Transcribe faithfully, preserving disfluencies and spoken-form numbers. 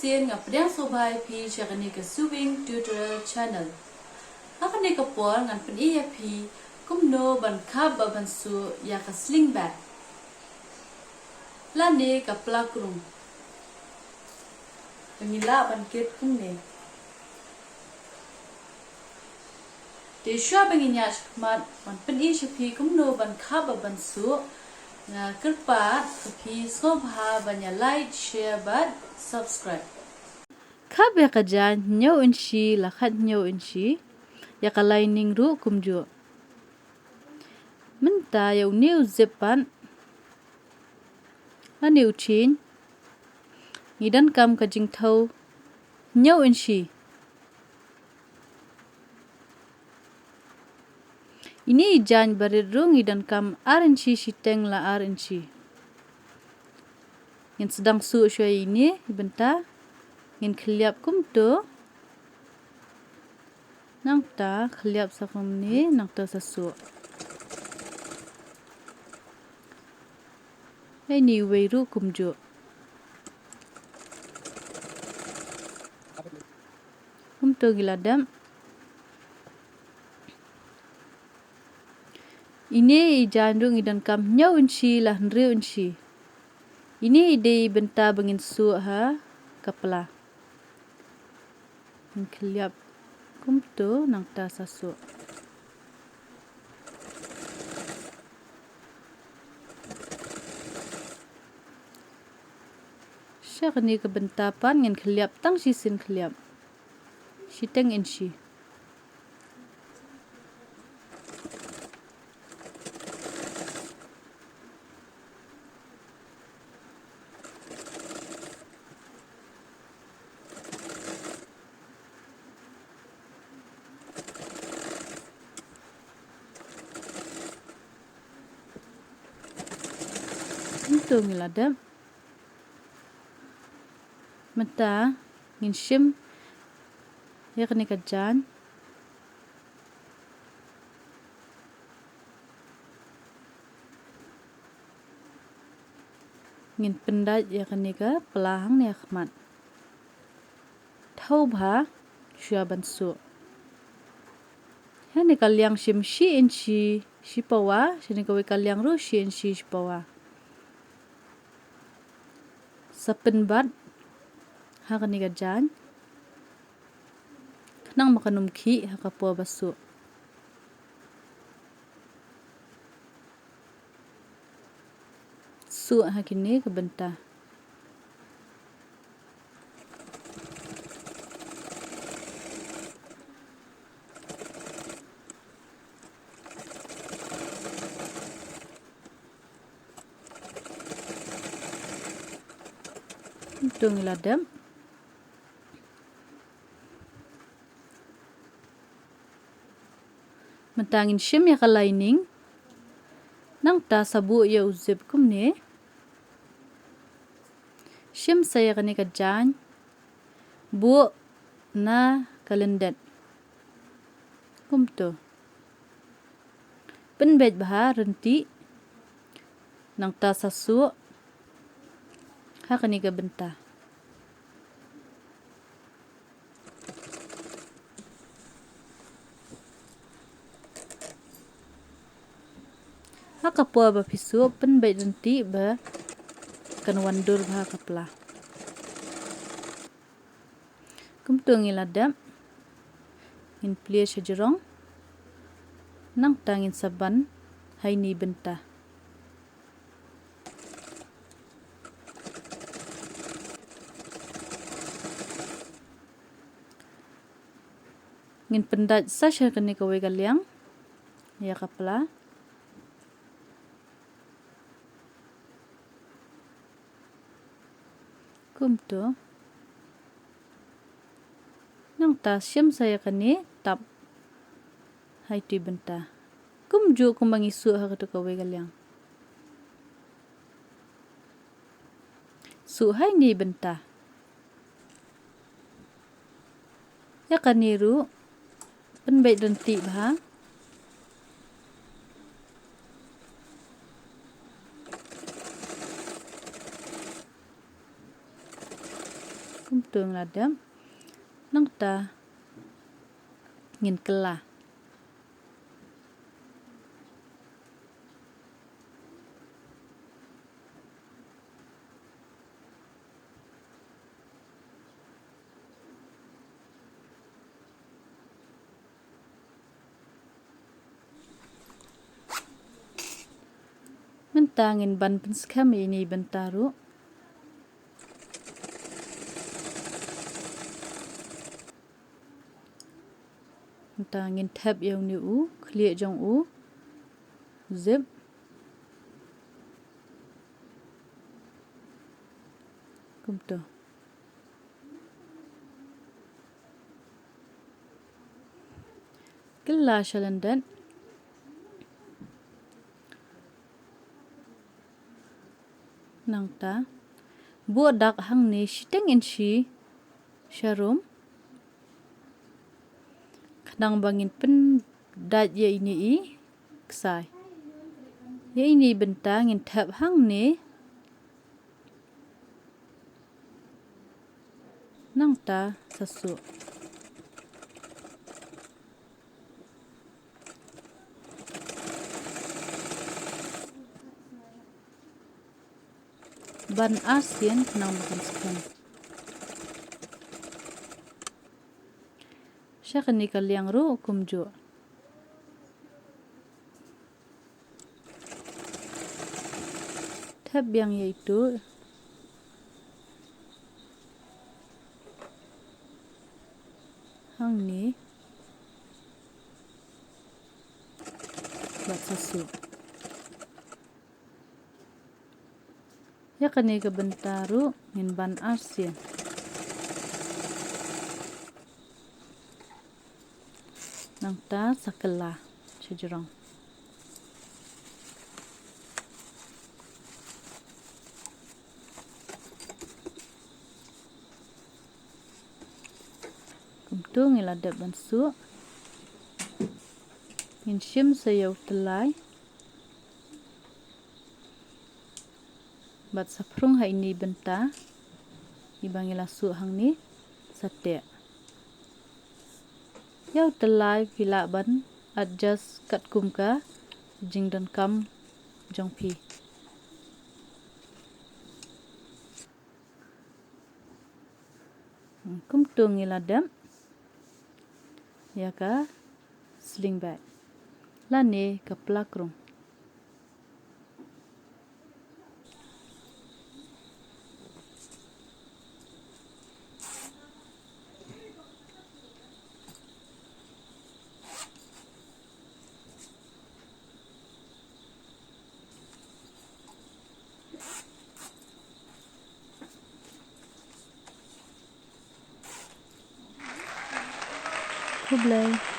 Sien nga pdiang sngewbha ïa phi sha kane ka sewing tutorial channel. Ha kane ka por ngan pyni ïa phi kumno ban khap bad ban suh ïa ka sling bag lane ka pla krung. Ba ngi lah ban kit kumne. Te shuwa ba ngin ïaid shakhmat, ngan pyni sha phi kumno ban khap bad ban suh. Nga kyrpad ïa phi sngewbha ban ïa like, share bad subscribe. Khap ïa ka jaiñ hynñiew inshi la khathynñiew inshi. Ïa ka lining ruh kumjuh. Mynta ïa une u zip pat lane u chain, ngi donkam ka jingthew hynñiew inshi. Ine i jaiñ barit ruh ngi donkam ar inshi shiteng la ar inshi. Ngin sdang suh shuwa ine i bynta. Ngin khylliap kumto. Nangta khylliap sa kumne, nangta sa suh. Ine iwei ruh kumjuh. Kumto ngi la dep. Ine i jaiñ ruh ngi donkam hynñiew inshi la hynriew inshi. Ine i dei i bynta ba ngin suh ha ka pla. Ngin khylliap kumto nangta sa suh. Sha kane ka bynta pat ngin khylliap tang shisien khylliap. Shiteng inshi. Kumto ngi la dep. Mynta ngin shim ïa kane ka jaiñ. Ngin pyndait ïa kane ka pla hangne ha khmat. Thew bha shuwa ban suh. Hangne ka liang shim shi inshi shi pawa, shane kawei ka liang ruh shi inshi shi pawa. Sa pynbat ha kane ka jaiñ. Khnang ba kan ym khih ha ka por ba suh. Suh ha kine ki bynta. Kumto ngi la dep. Mynta ngin shim ïa ka lining. Nangta sa buh ïa u zip kumne. Shim sa ïa kane ka jaiñ. Buh na ka lyndet. Kumto. Pynbeit bha ryntih. Nangta sa suh ha kane ka bynta. Ha ka por ba phi suh, pynbeit ryntih ba kan wan dur bha ka pla. Kumto ngi la dep. Ngin plie sha jrong. Nangta ngin sa ban ha ine i bynta. Ngin pyndait sa sha kane kawei ka liang ïa ka pla. Kumto. Nangta shim sa ïa kane tap ha ito i bynta. Kumjuh kumba ngi suh ha kato kawei ka liang. Suh ha ine i bynta. Ïa kane ruh pynbeit ryntih bha. Kum to ngi la dep. Nangta ngin kylla. Mynta ngin ban pynskhem ïa ine i bynta ruh. Mynta ngin thep ïa une u khlieh jong u zip. Kumto. Kylla sha lyndet. Nangta buh dak hangne shiteng inshi sharum. Khnang ba ngin pyndait ïa ine i ksai. Ïa ine i bynta ngin thep hangne. Nangta sa suh. Ban arsien nang ba kan skhem. Sha kane ka liang ruh kumjuh. Thep biang ïa itu. Hangne. Bad sa suh. Ïa kane ka bynta ruh ngin ban arsien. Nangta sa kylla shajrong. Kumto ngi la dep ban suh. Ngin shim sa ïa u tyllai. Bad sa phrung ha ine i bynta iba ngi la suh hangne sa teh. Ïa u tyllai phi lah ban adjust katkum ka jingdonkam jong phi. Kumto ngi la dep ïa ka sling bag lane ka plakrung. Khublei.